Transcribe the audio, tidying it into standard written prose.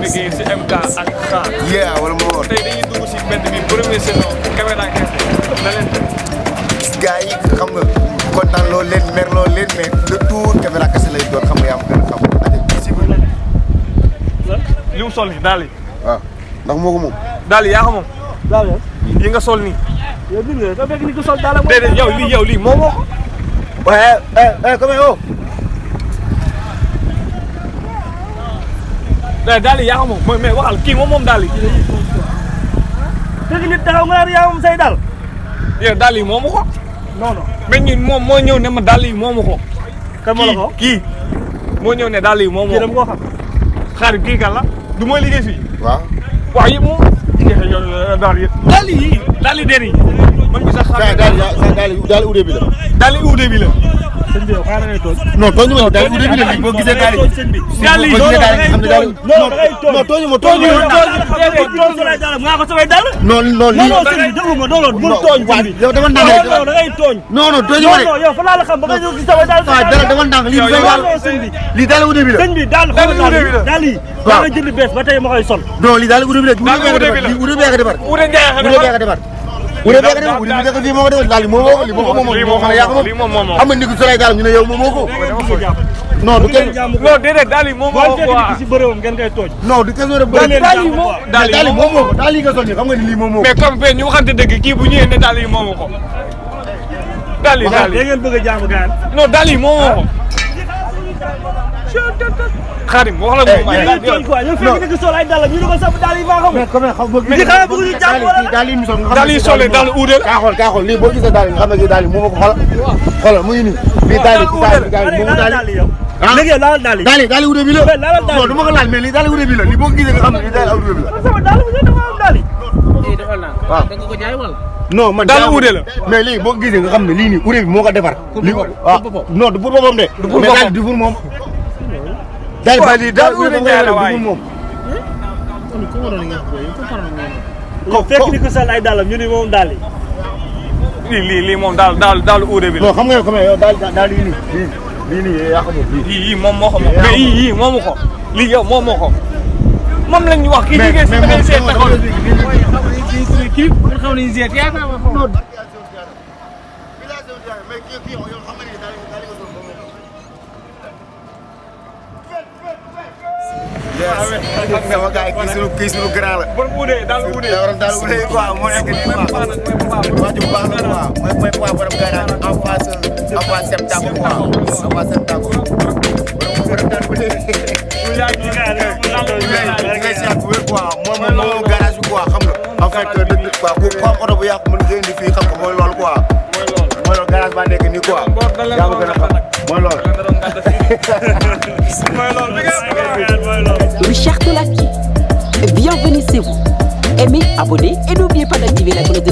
liggéey si MK ak Xaar. yeah wala moo tey dañuy dugg si mbedd bi première saison caméra kese na leen gars yi xam nga kontaan loo leen mer loo leen mais le tout caméra kese lay doon xam nga yaa ma gën a xam li mu sol nii daal yi. waaw ndax moo ko moom. daal yi yaa ko moom. daal yi nga sol nii. yow dégg nga fekk ni ko sol daal moom. déedéet yow lii moo ko. waaye comme yow. daal yi yaa ko moom mais waxal kii moom daal yi. fekk nit taxaw nga naan yaa moom say daal. yow daal yi moomu ko. non non. mais ñun moom moo ñëw ne ma daal yi moomu ko. kan moo la ko kii moo ñëw ne daal yi moomu ko. kii koo xam. xaaral kii kan la du mooy liggéey fii. waaw. waaw yëpp moom. daal yi der yi. man mi sax xam daal uude bi la. daal yi uude bi la. sëñ bi yow xaaral ngay tooñ. non tooñu ma daal uude bi la boo gisee daal yi. daal yi boo gisee daal yi xam ne daal yi. non tooñu ma tooñu nga ko samay dal. non non lii. non sëñ bi déglu ma non non bul tooñ sëñ bi. yow dama ndànk non da ngay tooñ. non non tooñu ma de. non yow fa laa la xam ba nga ñëw ci samay dal. waaw dama ndànk lii du daal lii daal uude bi la. sëñ bi daal xoolal daal yi. waaw nga jënd bees ba tey ma koy sol. non lii daal uude bi la. daal uude bi la uude bi la defar. uude Ndiaye uude bi la defar. uude bi la defar uude bi la fii moo ko defar daal lii moo ko lii moo ko moom moo xam ne yaa ko moom xam nga ni ko solay daal ñu ne yow moo ko. non du kenn non déedéet daal yi moom moo ko si bërëwam ngeen koy tooñ. non du kenn daal yi moom daal yi moom moo ko daal yi nga sol nii xam nga ni lii moom moo ko. mais comme ñu waxante dëgg kii bu ñëwee ne daal yi moomu ko. daal yi da ngeen bëgg a jaamu gaan. non daal yi moomu ko. Xaadim wax la moom ay daal tooñ quoi yow fekk ni ko sol ay dàll ñu ne ko sax daal yi maa xam. mais comme xam nga mais xanaa bëgg ñu jàmm wala daal yi mu sol nga xam daal yi solee daal uude la. kaa xool lii boo gisee daal yi nga xam ne daal yi moo ko xoolal mu ngi nii bii daal yi moomu daal yi léegi yow laal daal yi. daal yi uude bi la. laal daal non du ma ko laal mais lii daal yi uude bi la lii boo ko gisee nga xam ne lii daal yi uude bi la. sama daal bu ñu dafa am daal yi. waaw da nga ko jaay wala. non man daal uude la. mais lii boo ko gisee nga xam ne lii nii uude bi moo ko defar. lii waaw non du pour boppam de. du pour boppam du pour moom. daal lii daal uude Ndiaye la waay moom. ko fekk ni ko sol ay dàllam ñu ne moom daal yi. lii moom daal uude bi la. non xam nga comme yow daal yi nii lii yaa ko moom yii moom moo ko moom mais yii moomu ko lii yow moom moo ko moom lañ wax kii liggéey si beneen seen taxaw kii xaw nañu seet yaa ko sama gars yi kii sunu grand la. bon uude daal uude. daal uude quoi moo nekk nii quoi. waa ji bu baax la quoi mooy poids borom garaan en face septembre quoi en face septembre. borom daal bu dee. ngay seet bu wér quoi moom garage bi quoi xam nga. en fait dëgg quoi ku am oto bu yàqu mën nga indi fii xam nga mooy loolu quoi. mooy loolu garage baa nekk nii quoi. yaa ma gën a xam mooy loolu. Richard Tolaki, bienvenue chez vous. Aimez, abonnez et n'oubliez pas d'activer la cloche de